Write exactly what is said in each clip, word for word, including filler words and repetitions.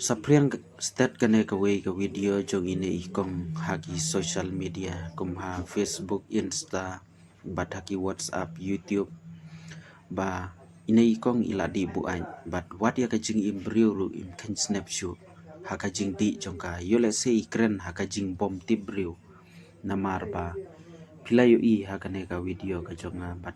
Saphriang stet kane kawei ka video jong ine i kong ha ki social media kum ha Facebook, Insta, bad ha ki WhatsApp, YouTube, ba ine i kong i la dih buaid bad wat ïa ka jingim briew ruh im kheiñ snep shuh ha ka jingdih jong ka. Ïoh lehse i kren ha ka jingbymtip briew. Namar ba phi la ïohi ha kane ka video ka jong nga bad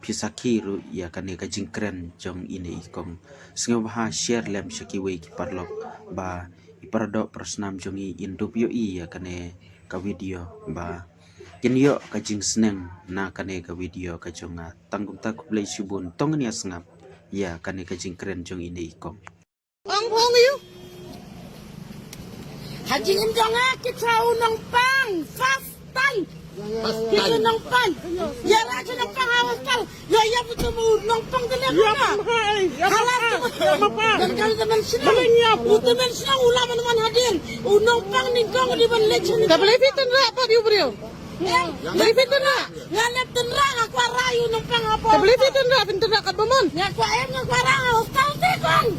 phi sakhi ruh ïa kane ka jingkren jong ine i kong. Sngewbha share lem sha kiwei ki paralok ba i paradoh parasnam jong i in dup ïohi ïa kane ka video ba kin ïoh ka jingsneng na kane ka video ka jong nga. Tang kumta, khublei shibun, to ngin ïa sngap ïa kane ka jingkren jong ine i kong. Ong phong ïa u. Ha jingim jong nga ki thaw u nongpang first time. Ki thaw u nongpang. Ïa ra ki nongpang ha hostel. Ïa ïa putu mu nongpang de le. Ïa ma hai, ïa ma hai, ïa ma hai. Dan kali teman shnong. Balik ïa. U teman shnong u la man man hadien. U nongpang nyngkong di ban leit shnong. Te beli fitan ra pat ïa u briew. Beli fitan ra. Nga leh tynrah, nga kwah rah ïa u nongpang hapoh. Te beli fitan ra, fitan ra kat ba mon. Nga kwah em, nga kwah rah ha hostel te kong.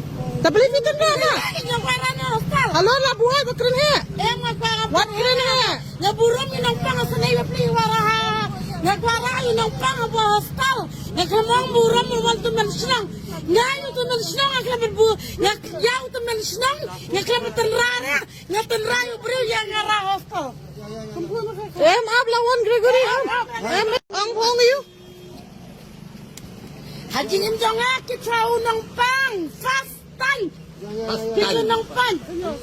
Te beli fitan ra na. Nga kwah rah na hostel. Halo la buai ba kren he. Em, nga kwah, nga kwah. Wat kren he. Nga burom ïa u nongpang ha shnong ba pli wa rah ha. Nga kwah rah ïa u nongpang hapoh hostel. Nga khlem ong burom ïa u tymmen shnong. Nga ïa u tymmen shnong nga khlem bu. Nga ïa u tymmen shnong nga khlem tynrah re. Nga tynrah ïa u briew ïa nga rah hostel. Em ap la wan Gregory em. Em ong phong ïa u. Ha jingim jong nga ki thaw u nongpang first time. Ki thaw u nongpang.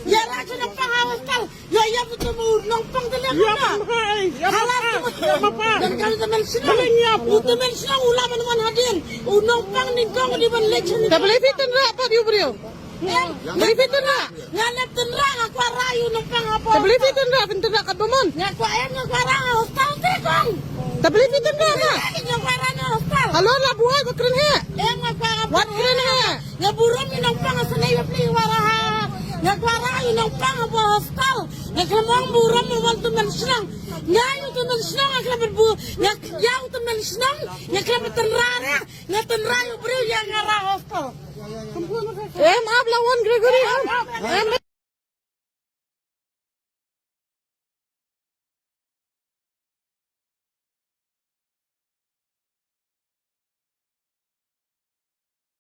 Ïa ra ki nongpang ha hostel. Ïa ïa putu mu nongpang de le. Ïa ma hai, ïa ma hai, ïa ma hai. Dan kali teman shnong. Balik ïa. U teman shnong u la man man hadien. U nongpang nyngkong di ban leit shnong. Te beli fitan ra pat ïa u briew. Beli fitan ra. Nga leh tynrah, nga kwah rah ïa u nongpang hapoh. Te beli fitan ra, fitan ra kat ba mon. Nga kwah em, nga kwah rah ha hostel te kong. Te beli fitan ra na. Nga kwah rah na hostel. Halo la buai ba kren he. Em, nga kwah, nga kwah. Wat kren he. Nga burom ïa u nongpang ha shnong ba pli wa rah ha. Nga kwah rah ïa u nongpang hapoh hostel. Nga khlem ong burom ïa u tymmen shnong. Nga ïa u tymmen shnong nga khlem bu. Nga ïa u tymmen shnong nga khlem tynrah re. Nga tynrah ïa u briew ïa nga rah hostel. Em ap la wan Gregory em. Em.